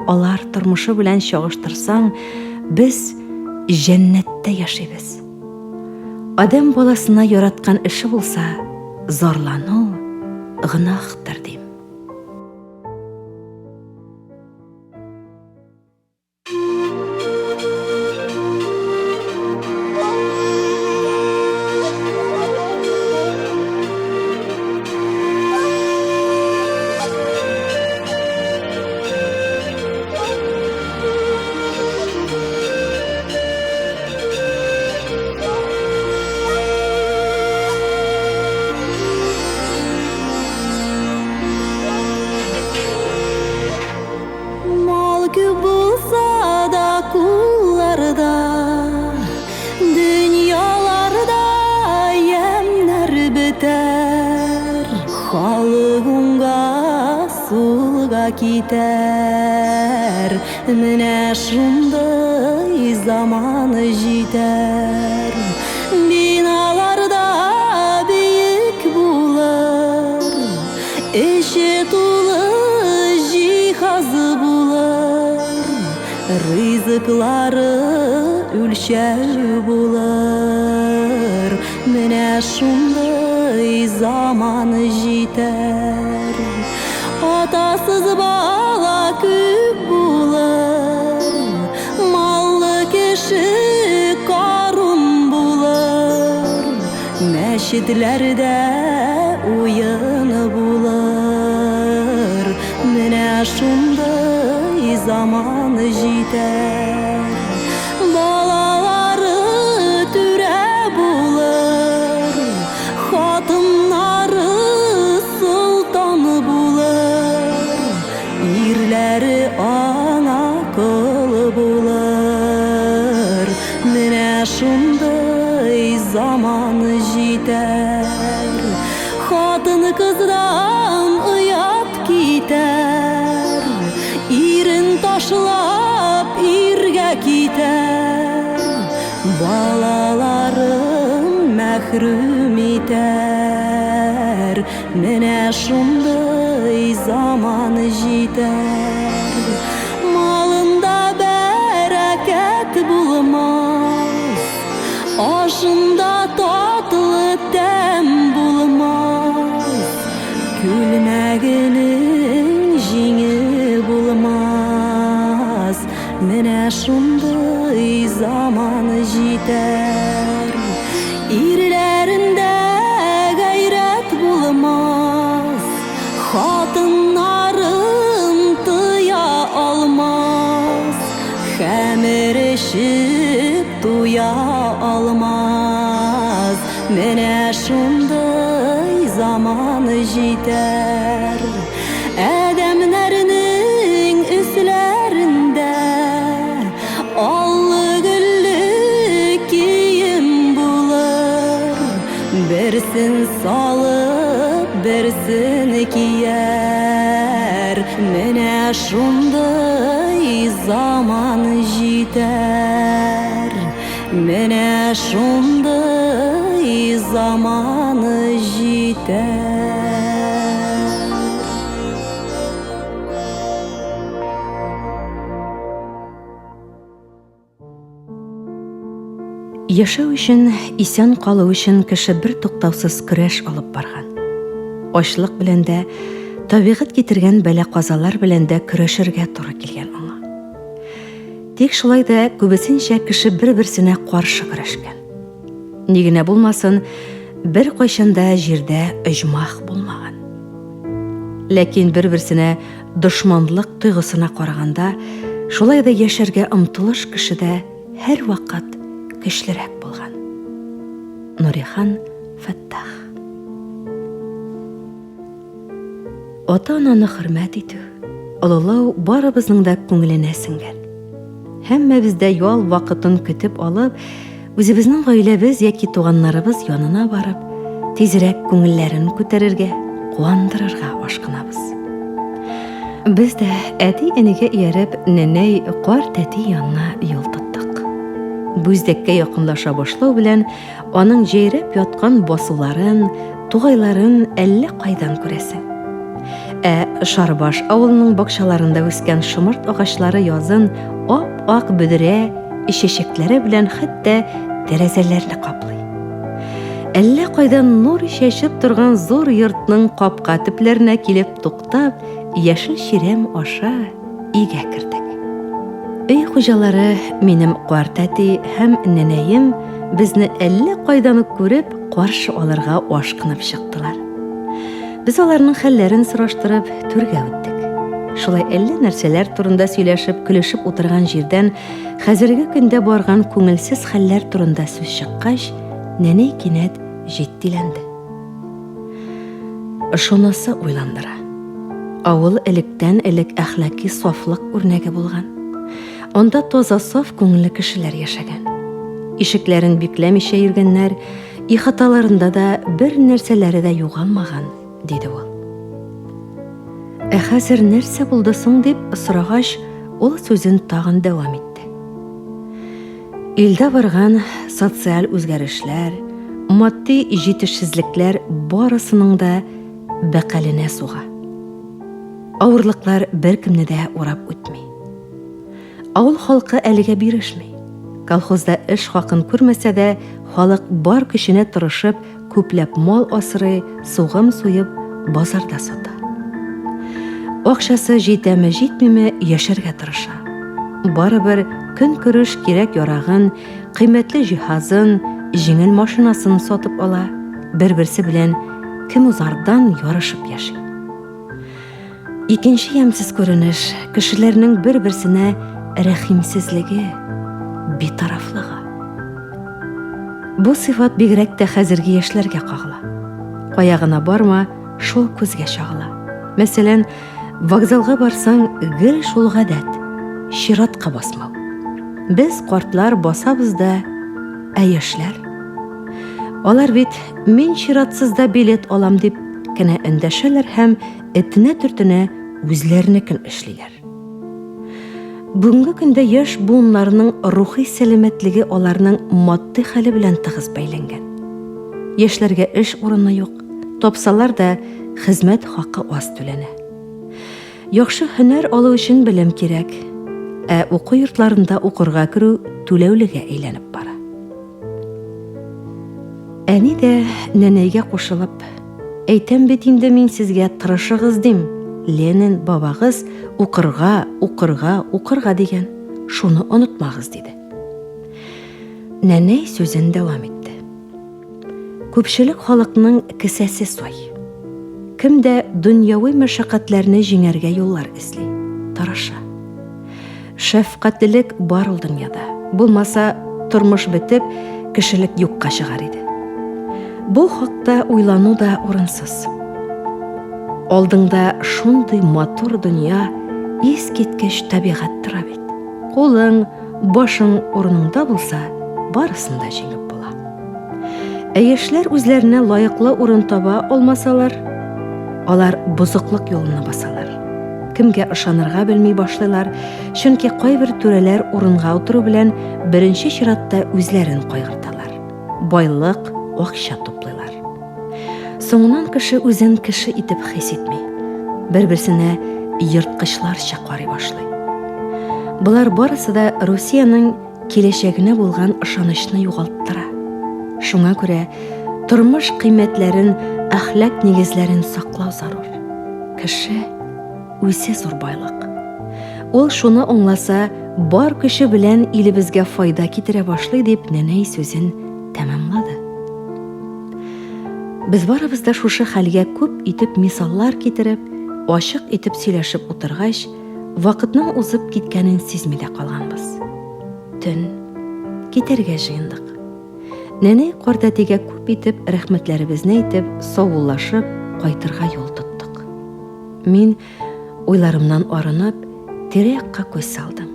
Алар тормышы белән чагыштырсаң, без җәннәттә яшибез. Адәм баласына яраткан эше булса, зарлану гөнаһтыр дим. Мал күп булса да кулларда, Дөньяларда ямьнәр бетәр. Халык уңга, сулга китәр, Менә шундый заман җитәр. Биналарда биек булыр, Эче тулы җиһазлар. Ризыклары үлчәү булыр. Менә шундый заман җитәр. Атасыз бала күп булыр. Маллы кеше карун булыр. Мәчетләрдә уен булыр. Менә шундый заман җитәр. Балалары түрә булыр, хатыннары солтан булыр, ирләре аңа кол булыр. Менә шундый заман җитәр. Хатын-кыздан оят китәр, ирен ташлап иргә китәр, балаларын мәхрүм итәр. Менә шундый заман җитәр. Малында бәрәкәт булмас, ашында татлы тәм булмас, күлмәгенең җиңе булмас. Менә шундый заман җитәр. Ирләрендә гайрәт булмас, хатыннарын тыя алмас, хәмер эчеп туя алмас. Менә шундый заман җитәр. Адәмнәрнең өсләрендә аллы-гөлле кием булыр. Берсен салып, берсен кияр. Менә шундый заман җитәр. Менә шундый заман җитәр. Яшәү өчен, исән калу өчен кеше бер туктаусыз көрәш алып барган. Ачлык белән дә, табигать китергән бәла-казалар белән дә көрәшергә туры килгән аңа. Тик шулай да күбесенчә кеше бер-берсенә каршы көрәшкән. Ни генә булмасын, беркайчан да җирдә оҗмах булмаган. Ләкин бер-берсенә дошманлык тойгысына караганда, шулай да яшәргә омтылыш кешедә һәрвакыт көчлерәк булган. Нурихан Фәттах. Ата-ананы хөрмәт итү, олылау барыбызның да күңеленә сеңгән. Һәммәбез дә ял вакытын көтеп алып, үзебезнең гаиләбез яки туганнарыбыз янына барып, тизрәк күңелләрен күтәрергә, куандырырга ашкынабыз. Без дә әти-әнигә ияреп, нәнәй, карт әти янына юл тоттык. Бүздәккә якынлаша башлау белән Аның җәйрәп яткан басуларын, тугайларын әллә кайдан күрәсең. Ә Шарбаш авылының бакчаларында үскән шомырт агачлары язын ап-ак бөдрә чәчәкләре белән хәтта тәрәзәләрне каплый. Әллә кайдан нур чәчеп торган зур йортның капка төпләренә килеп туктап, яшел чирәм аша өйгә кердек. Өй хуҗалары минем карт әти һәм нәнәем безне әллә кайдан ук күреп, каршы алырга ашкынып чыктылар. Без аларның хәлләрен сораштырып, түргә үттек. Шулай әллә нәрсәләр турында сөйләшеп, көлешеп утырган җирдән хәзерге көндә барган күңелсез хәлләр турында сүз чыккач, нәнәй кинәт җитдиләнде. Шунысы уйландыра. Авыл электән-элек әхлаки сафлык үрнәге булган. Анда таза саф күңелле кешеләр яшәгән. Ишекләрен бикләмичә йөргәннәр, ихаталарында да бер нәрсәләре дә югалмаган, диде ул. Ә хәзер нәрсә булды соң дип сорагач, ул сүзен тагын дәвам итте. Илдә барган социаль үзгәрешләр, матди җитешсезлекләр барысының да бәкаленә суга. Авырлыклар беркемне дә урап үтми. Авыл халкы әлегә бирешми. Колхозда эш хакын күрмәсә дә, халык бар көченә тырышып, күпләп мал асрый, сугым суеп, базарда сата. Акчасы җитәме-җитмиме, яшәргә тырыша. Барыбер көнкүреш кирәк-ярагын, кыйммәтле җиһазын, җиңел машинасын сатып ала, бер-берсе белән кем узардан ярышып яши. Икенче ямьсез күренеш, кешеләрнең бер-берсенә рәхимсезлеге, битарафлыгы. Бу сыйфат бигрәк тә хәзерге яшьләргә кагыла. Кая гына барма, шул күзгә чагыла. Мәсәлән, вокзалга барсаң, гел шул гадәт, чиратка басмау. Без, картлар, басабыз да, ә яшьләр? Алар бит, мин чиратсыз да билет алам дип кенә эндәшәләр һәм этенә-төртенә үзләренекен эшлиләр. Бүгенге көндә яшь буыннарның рухи сәламәтлеге аларның матди хәле белән тыгыз бәйләнгән. Яшьләргә эш урыны юк, тапсалар да хезмәт хакы аз түләнә. Яхшы һөнәр алу өчен белем кирәк, ә уку йортларында укырга керү түләүлегә әйләнеп бара. Әни дә нәнәйгә кушылып, Әйтәм бит инде мин сезгә, тырышыгыз дим, Ленин бабагыз укырга, укырга, укырга дигән, шуны онытмагыз, диде. Нәнәй сүзен дәвам итте. Күпчелек халыкның кесәсе сай. Кем дә дөньяви мәшәкатьләрне җиңәргә юллар эзли, тырыша. Шәфкатьлелек бар ул дөньяда. Булмаса, тормыш бетеп, кешелек юкка чыгар иде. Бу хакта уйлану да урынсыз. Алдыңда шундый матур дөнья, искиткеч табигать тора бит. Кулың, башың урыныңда булса, барысын да җиңеп була. Ә яшьләр үзләренә лаеклы урын таба алмасалар, алар бозыклык юлына басалар. Кемгә ышанырга белми башлыйлар, чөнки кайбер түрәләр урынга утыру белән беренче чиратта үзләрен кайгырталар. Байлык, акча туплыйлар. Соңыннан кеше үзен кеше итеп хис итми. Бер-берсенә ерткычларча карый башлый. Болар барысы да Русиянең киләчәгенә булган ышанычны югалттыра. Шуңа күрә тормыш кыйммәтләрен, әхлак нигезләрен саклау зарур. Кеше үзе зур байлык. Ул шуны аңласа, бар көче белән илебезгә файда китерә башлый, дип нәнәй сүзен тәмамлады. Без барыбыз да шушы хәлгә күп итеп мисаллар китереп, ачык итеп сөйләшеп утыргач, вакытның узып киткәнен сизми дә калганбыз. Төн. Китәргә җыендык. Нәнәй картәтигә күп итеп рәхмәтләребезне әйтеп, саубуллашып, кайтырга юл тоттык. Мин, уйларымнан арынып, тирә-якка күз салдым.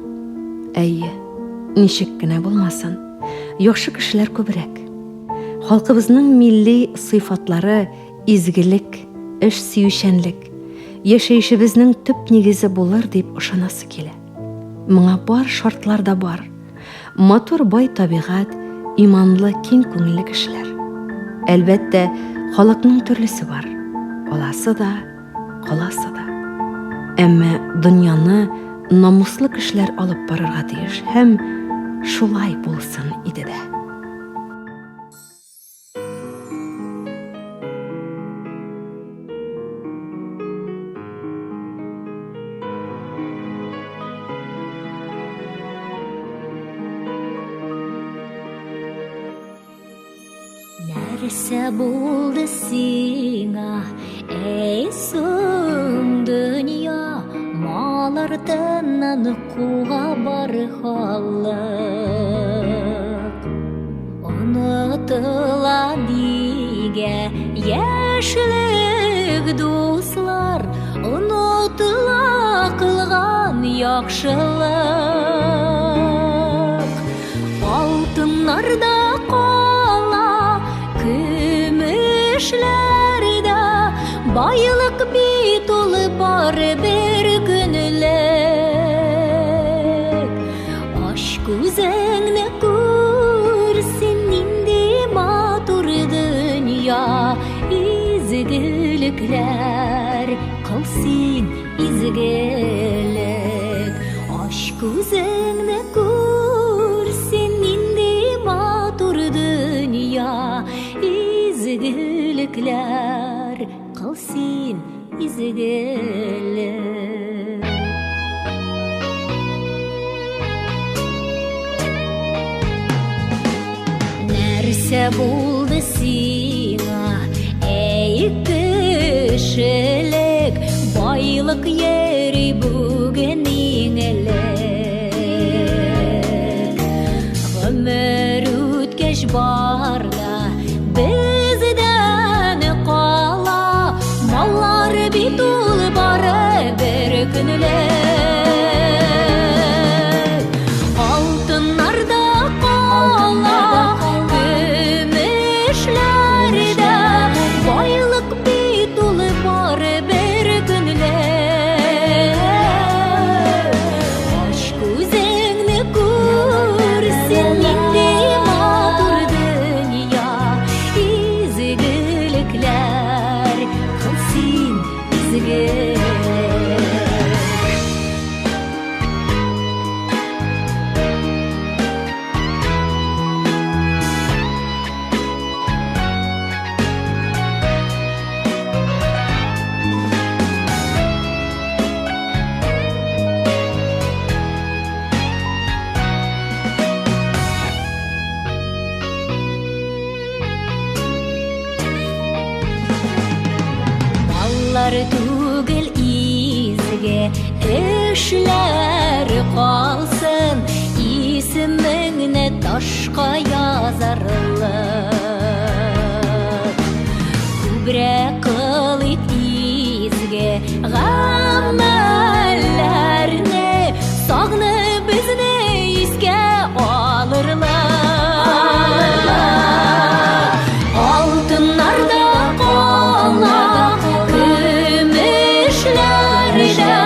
Әйе, ничек кенә булмасын, яхшы кешеләр күбрәк. Халкыбызның милли сыйфатлары изгелек, эш сөючәнлек, яшәешебезнең төп нигезе булыр дип ышанасы килә. Моңа бар шартлар да бар. Матур бай табигать, иманлы киң күңелле кешеләр. Әлбәттә, халыкның төрлесе бар. Аласы да, каласы да. Әмма дөньяны намуслы кешеләр алып барырга тиеш һәм шулай булсын иде дә. Нәрсә булды сиңа, әй соң дөнья, мал артыннан куа бар халык. Онытыла нигә яшьлек дуслар, онытыла кылган яхшылык. Алтыннар да кала, көмешләр дә, байлык бит ул бары бер көнлек. Ач күзеңне күр, син нинди матур дөнья, изгелекләр кыл син, изгелек. Ач күзеңне күр син нинди матур дөнья, изгелекләр кыл син, изгелек. Нәрсә булды сиңа, әй кешелек, байлык йөри бүген иң элек. Гомер үткәч бар да бездән кала, маллар бит ул бары бер көнлек. Алтыннар да кала, көмешләр дә, байлык бит ул бары бер көнлек. Ач күзеңне күр син нинди матур дөнья, изгелекләр кыл син, изгелек. Маллар түгел изге эшләр калсын, исемеңне ташка язарлык. Күбрәк кыл ит изге гамәлләрне, сагны безне искә алырлар. Алтыннар да кала, көмешләр дә,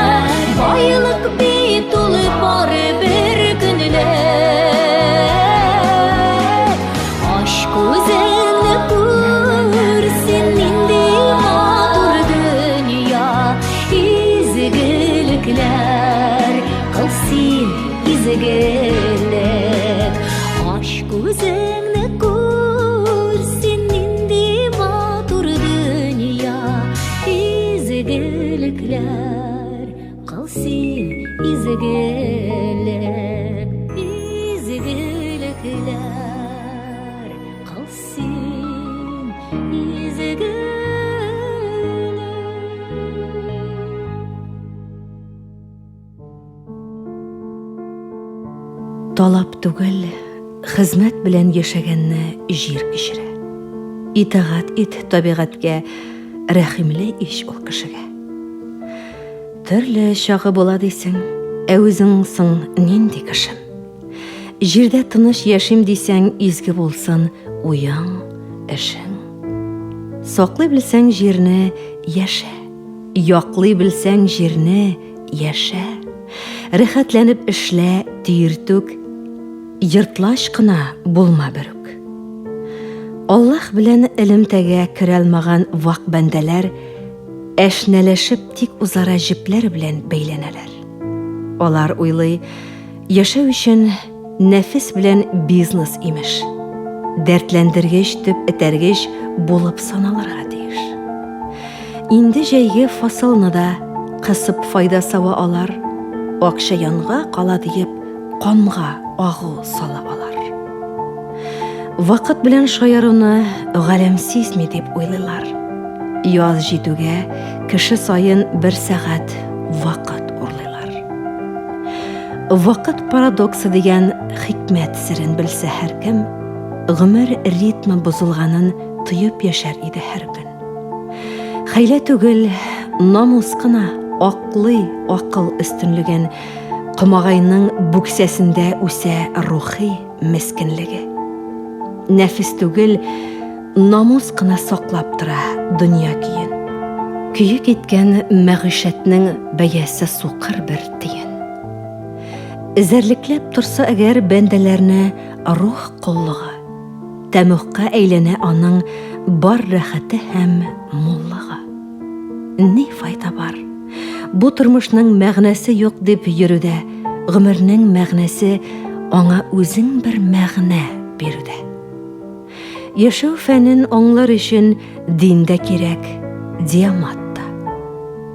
байлык бит ул бары бер көнлек. Ач күзеңне күр син нинди матур дөнья, изгелекләр кыл син, изгелек. Ач күзеңне күр син нинди матур дөнья, изгелекләр кыл син, изгелек. Изгелекләр кыл син, изгелек. Талап түгел, хезмәт белән яшәгәнне җир кичерә. Итагать ит табигатькә, рәхимле ич ул кешегә. Төрле чагы була дисең, ә үзең соң нинди кешем? Җирдә тыныч яшим дисәң, изге булсын уең, эшең. Саклый белсәң җирне, яшә. Яклый белсәң җирне, яшә. Рәхәтләнеп эшлә, тир түк. Ертлач кына булма берүк. Аллаһ белән элемтәгә керә алмаган вак бәндәләр әшнәләшеп тик үзара җепләр белән бәйләнәләр. Алар уйлый, яшәү өчен нәфес белән бизнес имеш. Дәртләндергеч төп этәргеч булып саналырга тиеш. Инде җәйге фасылны да кысып файда сава алар, акча янга кала диеп канга агу сала алар. Вакыт белән шаяруны галәм сизми дип уйлыйлар. Яз җитүгә кеше саен бер сәгать вакыт урлыйлар. Вакыт парадоксы дигән хикмәт серен белсә һәркем, гомер ритмы бозылганын тоеп яшәр иде һәр көн. Хәйлә түгел, намус кына аклый акыл өстенлеген, комагайның бүксәсендә үсә рухи мескенлеге. Нәфес түгел, намус кына саклап тора дөнья көен. Көе киткән мәгыйшәтнең бәясе сукыр бер тиен. Эзәрлекләп торса әгәр бәндәләрне рух коллыгы, Тәмугка әйләнә аның бар рәхәте һәм муллыгы. Ни файда бар? Бу тормышның мәгънәсе юк дип йөрүдә Гомернең мәгънәсе аңа үзең бер мәгънә бирүдә. Яшәү фәнен аңлар өчен дин дә кирәк, диамат та.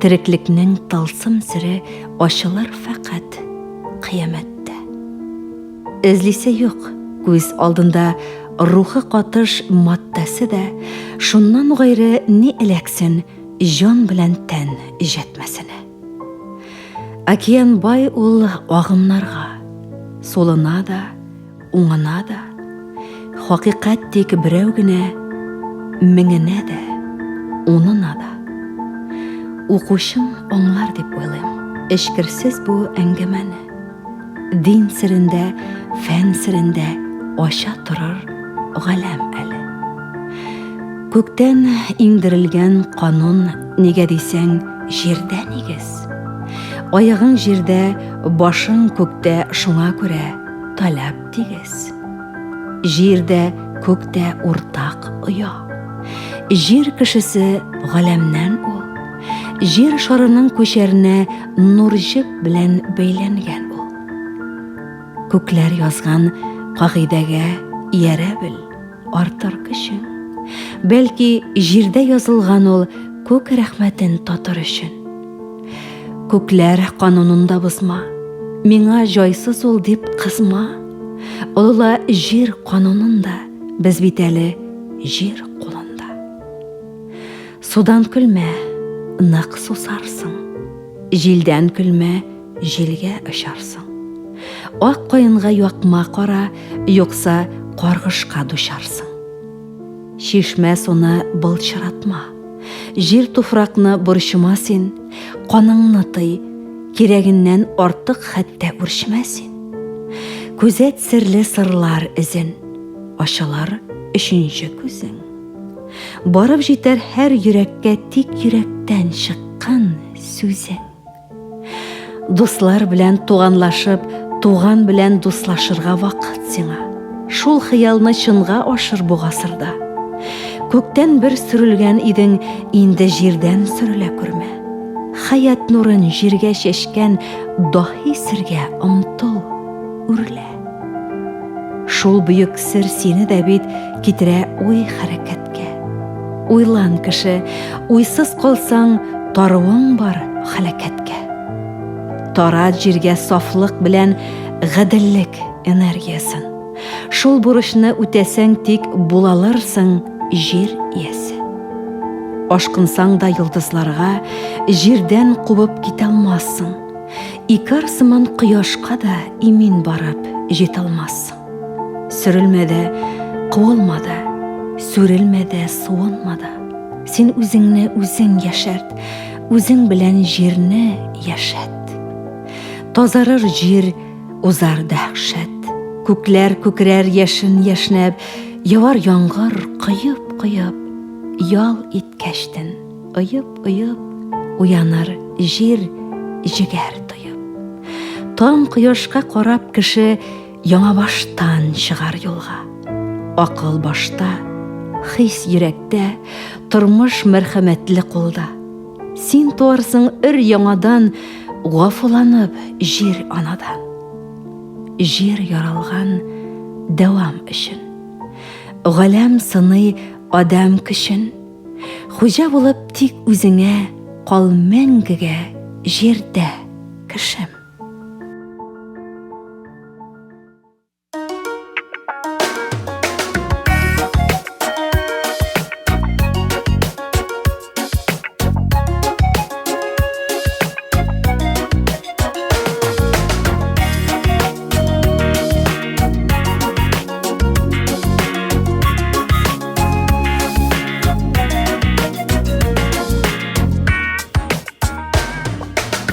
Тереклекнең тылсым сере ачылыр фәкать кыямәттә. Эзлисе юк, күз алдында рухы катыш матдәсе дә, шуннан гайре ни эләксен җан белән тән җәтмәсенә. Океан бай ул агымнарга, сулына да, уңына да. Хакыйкать тик берәү генә, меңенә дә, унына да. Укучым аңлар дип уйлыйм, эчкерсез бу әңгәмәне. Дин серендә, фән серендә ача торыр галәм әле. Күктән иңдерелгән канун, нигә дисәң, җирдә нигез. Аягың җирдә, башың күктә, шуңа күрә таләп тигез. Җир дә, күк тә уртак оя. Җир кешесе галәмнән ул. Җир шарының күчәренә нур җеп белән бәйләнгән ул. Күкләр язган кагыйдәгә иярә бел, артыр көчең. Бәлки, җирдә язылган ул күк рәхмәтен татыр өчен. Күкләр канунын да бозма, миңа җайсыз ул дип кызма. Олыла җир канунын да, без бит әле җир кулында. Судан көлмә, нык сусарсың. Җилдән көлмә, җилгә очарсың. Ак каенга якма кара, юкса каргышка дучарсың. Чишмә суны былчыратма. Җир туфракны борчыма син, каныңны тый, кирәгеннән артык хәтта үрчемә син. Күзәт серле сырлар эзен, ачылыр өченче күзең. Барып җитәр һәр йөрәккә тик йөрәктән чыккан сүзең. Дуслар белән туганлашып, туган белән дуслашырга вакыт сиңа. Шул хыялны чынга ашыр бу гасырда. Күктән бер сөрелгән идең, инде җирдән сөрелә күрмә. Хәят нурын җиргә чәчкән даһи сергә омтыл, үрлә. Шул бөек сер сине дә бит китерә уй хәрәкәткә. Уйлан, кеше, уйсыз калсаң, таруың бар хәләкәткә. Тарат җиргә сафлык белән гаделлек энергиясен. Шул бурычны үтәсәң тик булалырсың җир иясе. Ашкынсаң да йолдызларга җирдән кубып китә алмассың. Икар сыман кояшка да имин барып җитә алмассың. Сөрелмә дә, куылма да, сүрелмә дә, суынма да. Син үзеңне үзең яшәрт, үзең белән җирне яшәт. Тазарыр җир, узар дәһшәт. Күкләр күкрәр яшен яшьнәп, явар яңгыр коеп-коеп, ял иткәчтен. Оеп-оеп уяныр җир җегәр тоеп. Таң кояшка карап кеше яңа баштан чыгар юлга. Акыл башта, хис йөрәктә, тормыш мәрхәмәтле кулда. Син туарсың өр яңадан, гафуланып җир анадан. Җир яралган дәвам өчен. Галәм сыный адәм көчен. Хуҗа булып тик үзеңә кал мәңгегә җирдә, кешем.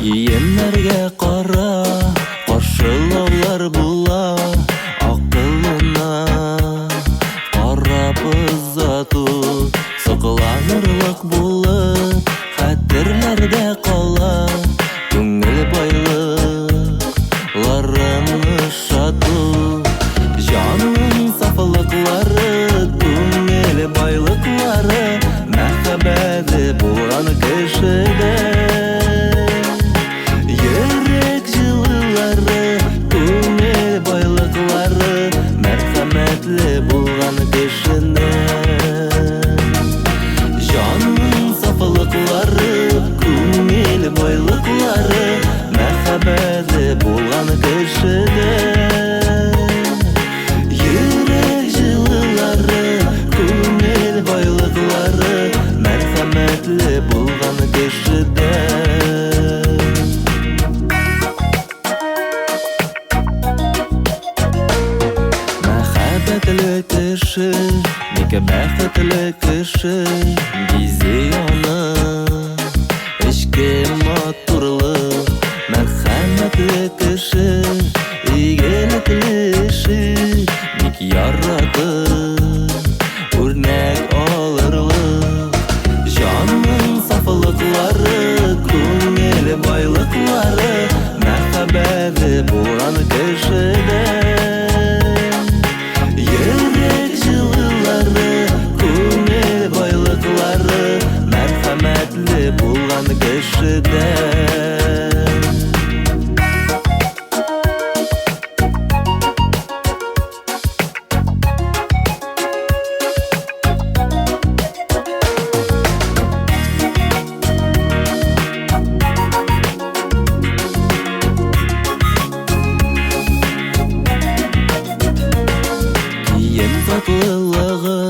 Киемнәргә кар. Мәрхәмәтле булган кешенең. Җанның сафлыклары, күңел байлыклары Мәхәббәтле булган кешенең. Йөрәк җылылары, күңел байлыклары Мәрхәмәтле булган кешедән. Мәхәббәтле кеше, бик бәхетле кеше, бизи аны эчке матурлык. Мәрхәмәтле кеше, игелекле эше, бик яратып, үрнәк алырлык. Җанның сафлыклары, күңел байлыклары, мәхәббәте булган кешедә. Йөрәк җылылары, күңел байлыклары, мәрхәмәтле булган кешедә. Кием затлылыгы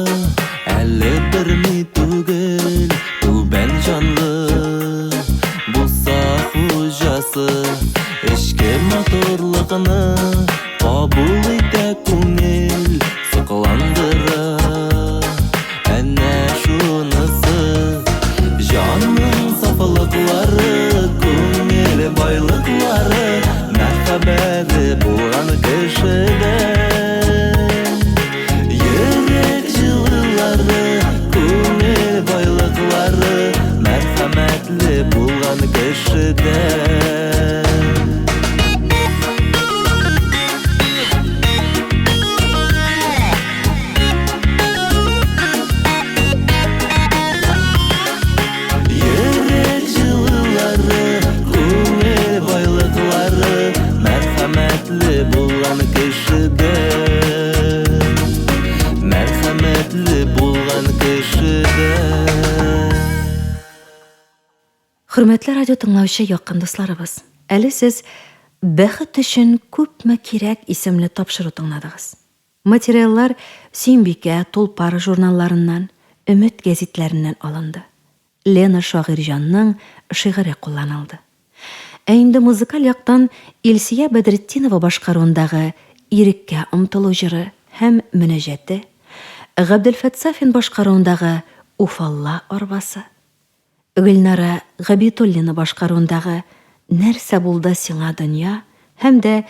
әле берни түгел, түбән җанлы булса хуҗасы, эчке матурлыкны кабул итә күңел, сокландыра әнә шунысы. Җанның сафлыклары, күңел байлыклары, мәхәббәте булган кешедә. Йөрәк җылылары, күңел байлыклары, мәрхәмәтле булган кешедә. Йөрәк җылылары, күңел байлыклары, мәрхәмәтле булган кешедә. Мәрхәмәтле булган кешедә. Хөрмәтле радио тыңлаучы якын дусларыбыз, әле сез Бәхет өчен күпме кирәк исемле тапшыру тыңладыгыз. Материаллар Сөембикә, Тулпар журналларыннан, Өмет гәзитләреннән алынды. Лена Шагыйрьҗанның шигыре кулланылды. Ә инде музыкаль яктан Илсөя Бәдретдинова башкаруындагы Иреккә омтылу җыры һәм мөнәҗәте, Габделфәт Сафин башкаруындагы Уфалла арбасы, Гөлнара Габидуллина башкаруындагы Нәрсә булды сиңа, дөнья һәм дә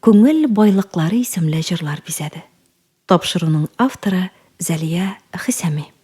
Күңел байлыклары исемле җырлар бизәде. Тапшыруның авторы Зәлия Хисами.